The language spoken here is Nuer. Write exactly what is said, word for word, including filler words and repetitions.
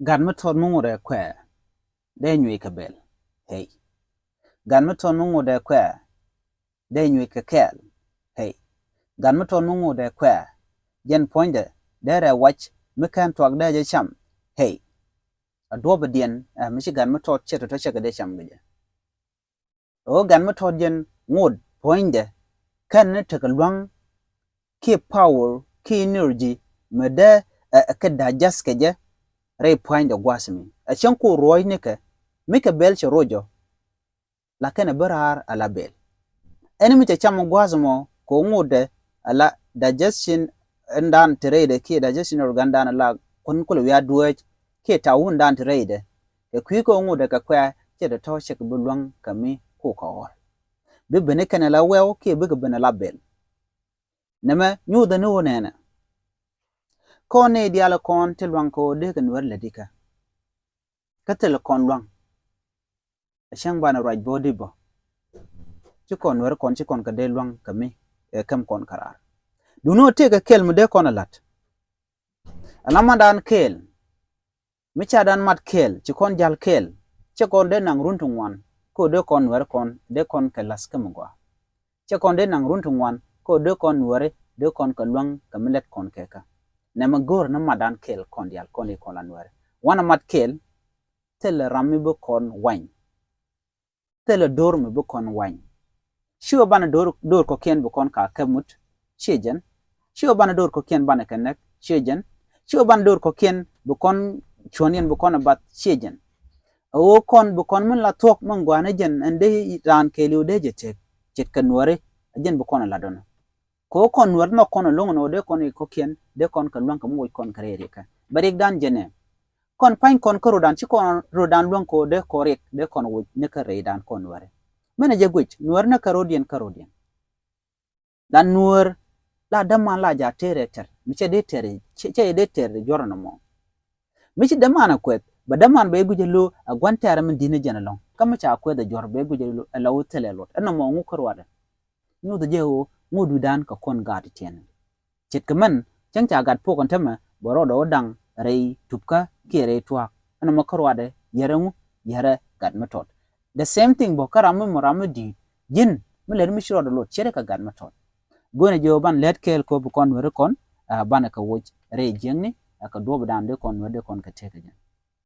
Gat mi tɔt mi ŋut ɛ kuɛ dee nyuic kɛ bɛl. Hey. Gat mi tɔt mi ŋut ɛ kuɛ dee nyuic kɛ kɛɛl. Hey. Gat mi tɔt mi ŋut ɛ kuɛ jɛn puɔ̱nydɛ dee rɛ wac mi kɛn tuak dee jɛ cam. Hey. A duɔpɛ diɛn ɛ mi ci gat mi tɔt cɛ tɔtɔ cɛ kɛ dee cam kɛ jɛ. Ɣöö gat mi tɔt jɛn ŋot puɔ̱nydɛ kɛn ni tekɛ lua̱ŋ kiɛ power kiɛ energy mi dee ɛ kɛ digest kɛ jɛ rɛy pua̱nydɛ gua̱a̱th mi. Ɛ cäŋ ku ruɔ̱ɔ̱c nikɛ mi kɛ bɛl cɛ ruɔ̱c ɔ. Lakin ɛ bi raar ala bɛl ɛn mi cɛ cam gua̱a̱th mɔ kɛ ŋotdɛ ala digestion ɛn dan ti rɛydɛ kiɛ digestion organ dan ala kun kulɛ wiaa dueec kiɛ tawun dan ti rɛydɛ. Kɛ kui̱ kɛ ŋotdɛ kɛ kuɛ cɛ tɔtɔ cɛ kɛ bi lua̱ŋ kɛ mi kukɛ ɣɔl. Bi ben ikɛn ala wɛw kiɛ bikɛ ben ala bɛl. Nɛmɛ nyuuthɛ ni wä nɛnɛ. Kɔn ni diaal kɔn ti lua̱ŋ kɛ wä dee kɛ nuɛr lɛ dikä. Kä thil kɔn lua̱ŋ. Ɛ cäŋ banɛ ruac bä di bä. Ci kɔn nuɛr kɔn ci kɔn kɛ dee lua̱ŋ kɛ mi ɛ käm kɔn kɛ raar. Duŋni wä tëëkɛ kɛl mi dee kɔn ɛ la̱t. Ɛ lamandan kɛl mi ca dan mat kɛɛl ci kɔn jal kɛɛl. Cɛ kɔn dee naŋ run ti ŋuan kä dee kɔn nuɛri kɔn dee kɔn kɛ lath kä mi gɔaa. Cɛ kɔn dee naŋ run ti ŋuan kä dee kɔn nuɛri dee kɔn kɛ luäŋ kɛ mi lɛt kɔn kɛ kä. Nɛmɛ go̱o̱r ni mat dan kɛɛl kɔn dial kɔn i̱ kɔn la nuɛri wanɛ mat kɛɛl. Thilɛ ram mi bi kɔn wany. Thilɛ do̱r mi bi kɔn wany. Ciɛ banɛ do̱r kɔ̱kiɛn bi kɔn ka kɛp mut ciɛ jɛn. Ciɛ banɛ do̱r kɔ̱kiɛn banɛ kɛ nɛk ciɛ jɛn. Ciɛ banɛ do̱r kɔ̱kiɛn bi kɔn cuɔ̱n yɛn bi kɔn ɛ bath ciɛ jɛn. Ɛ ɣöö kɔn bi kɔn min la thuɔ̱k min gua̱a̱n ɛ jɛn ɛn dee raan kɛɛliw dee jɛ tëk ce̱tkɛ nuɔ̱ri ɛ jɛn bi kɔn ɛ la dɔnɔ. Kɛ ɣöö kɔn nuɛr nhɔk kɔn alo̱ŋ ɛn ɣöö dee kɔn i̱ kɔ̱kiɛn dee kɔn kɛ luäŋ kɛ mi woc kɔn kɛ rɛy riɛkä. Bɛ riɛkdan jɛn ɛ kɔn pa̱ny kɔn kä ro̱dan ci kɔn ro̱dan luäŋ kɛ ɣöö dee kɔn riɛk dee kɔn woc ni kä rɛydan kɔn nuɛri. Mɛn ɛ jɛ guic nuɛr ni kä ro̱diɛn kä ro̱diɛn. La nuɛr la däman la ja̱ tëër ɛ tɛr mi cɛ dee tɛr cɛ dee tɛr juɔr ɛn ɛmɔ. Mi ci däman ɛ kuɛth bɛ däman bɛ guic ɛ lo̱ ɛ gua̱n tɛɛrɛ min di̱t ni jɛn ɛlɔ̱ŋ kä mi ca kuɛth ɛ juɔ̱r bɛ guic ɛ lo̱ ɛ la wä thilɛ luɔt ɛn ɛmɔ ŋuk kä ruadɛ. Nyuuth jɛ ɣöö ŋut wi̱dan kɛ kɔn gaat ti tiɛn. Ce̱tkɛ mɛn cäŋ ca gat puɔk ɛn tämɛ bɛ rɔɔdɛ wä daŋ rɛy tupkä kiɛ rɛy tuaak ɛn ɛmɔ kä ruadɛ yɛrɛ ŋu yɛrɛ gat mi tɔt. The same thing bä kä ram mi mɔ ram mi di̱i̱t ji̱n mi lɛt mi ci rɔɔdɛ luɔt ce̱tkɛ gat mi tɔt. Go̱nɛ jɛ ɣöö ban lɛt kɛɛl kɛ ɣöö bi kɔn nuɛri kɔn banɛ kɛ woc rɛy jiäkni ɛ kɛ duɔ̱ɔ̱p dan dee kɔn nuɛri dee kɔn kɛ tëëkɛ jɛn.